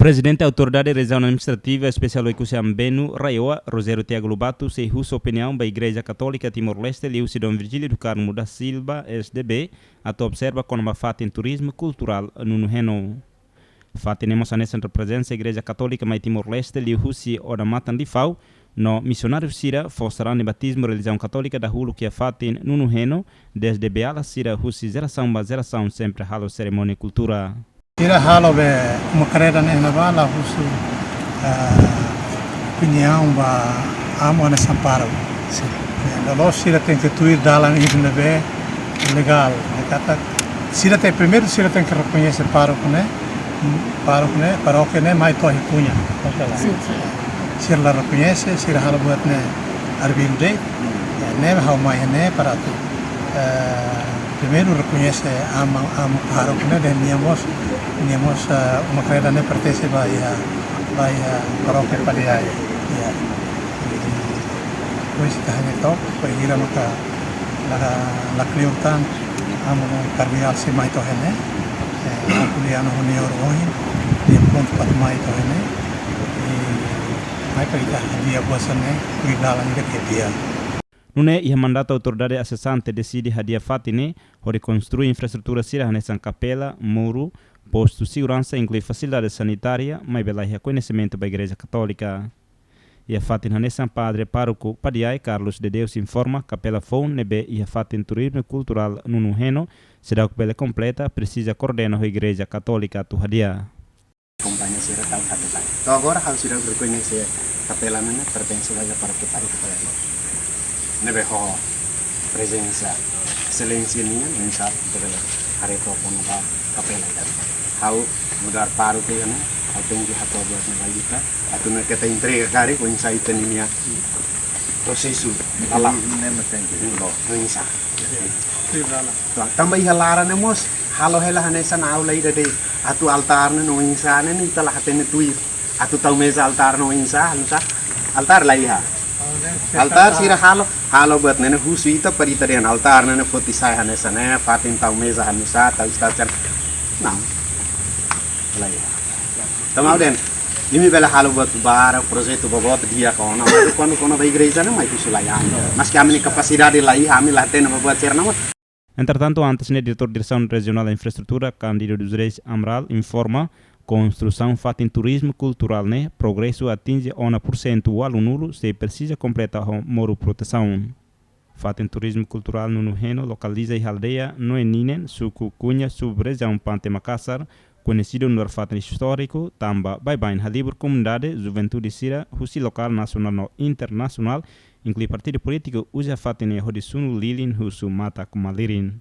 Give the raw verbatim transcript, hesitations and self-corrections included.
Prezidente Autoridade Rejiaun Administrativa Espesiál Oekusi Ambenu, RAEOA, Rogério Tiago Lobato, sei husu opiniaun ba Igreja Katólika Timor-Leste liuhusi Dom Virgílio do Carmo da Silva, S D B, atu observa kona-ba fatin turizmu kulturál Nunu Heno. Fatin ne'e mós hanesan reprezenta Igreja Katólika mai Timor-Leste liuhusi odamatan Lifau, no misionáriu sira fó sarani batizmu relijiaun katólika dahuluk iha fatin Nunu Heno, dezde beala sira husi jerasaun ba jerasaun sempre halo serimónia kultura. Sira halo be uma kreda ne'e na bala husu, ah, opiniaun ba amu hanesan pároku. Sin. Eh, loloos sira tenke tuir dalan ida ne'ebé legál, ne'e katak sira te, primeiru sira tenke rekoñese pároku ne'e, pároku ne'e, parókia ne'e mai to'o iha Cunha. Oke la. Sin, sin. Sira la rekoñese, sira halo buat ne'e arbiru de'it, eh, ne'e ha'u mai ne'e para atu, eh, primeiru rekoñese amu, amu pároku ne'e, dehan nia mós, nia mós, eh, uma kreda ne'e pertense ba iha, ba iha parókia Padiae. Ya. Depois ita hanya tok, bainhira maka la, la kleur tan, amu kardeál sei mai to'o iha ne'e, eh, Juliano Junior ohin, nia prontu para mai to'o iha ne'e, i mai para ita hadi'a buat sira-ne'e, tuir dalan ida ke di'ak. Nune'e iha mandatu autoridade asesante deside hadi'a fatin ne'e, hodi konstrui infraestrutura sira hanesan kapela, muru, postu seguransa, inklui fasilidade sanitária, maibé la iha koñesimentu ba Igreja Katólika. Iha fatin hanesan Padre Pároku Padiae Carlos de Deus informa, kapela foun ne'ebé iha fatin turizmu kulturál Nunu Heno, seidauk bele kompleta, presiza koordena ho Igreja Katólika atu hadi'a. Kompañia sira tau kapela. To'o agora ha'u seidauk rekoñese kapela ne'e pertense ba iha parókia Padiae. Ne'ebé ho prezensa Exelénsia nian, oinsá ita bele haree to'o kona-ba kapela ida. Ha'u nu'udar pároku iha ne'e, ha'u tenke hato'o buat ne'e ba ita, atu nune'e keta entrega karik, oinsá ita-nia prosesu lala. Ne'e mós tenke. Oinsá. Tuir dalan. Tan-, tanba iha laran ne'e mós, halo hela hanesan aula ida de'it. Atu altár ne'e no oinsá ne'e, ita la hatene tuir. Atu tau meza altár no oinsá, oinsá. Altár la iha. Altár sira halo, halo buat ne'e ne'e husu ita para ita dehan altár ne'e ne'e foti sai hanesan ne'e, fatin tau meza hanesan, tau istasar. Não. La iha. Tanba dehan, imi bele halo buat barak, projetu boboot di'ak ona, mas kuandu kona-ba igreja ne'e mai husu la iha. Maski ami-nia kapasidade la iha, ami la hatene ba buat sira-ne'e. Entretantu, antes ne'e, Diretór Diresaun Rejionál Infraestrutura, Cândido dos Reis Amaral, informa, konstrusaun fatin turizmu kulturál ne'e progresu atinje ona pursentu ualunulu, sei presiza kompleta ho muru protesaun. Fatin turizmu kulturál Nunu Heno lokaliza iha aldeia Noeninen, suku Cunha, sub-rejiaun Pante Makasar, koñesidu nu'udar fatin istóriku, tanba baibain halibur komunidade, juventude sira, husi lokál, nasionál no internasionál, inklui partidu polítiku, uza fatin ne'e hodi sunu lilin husu matak malirin.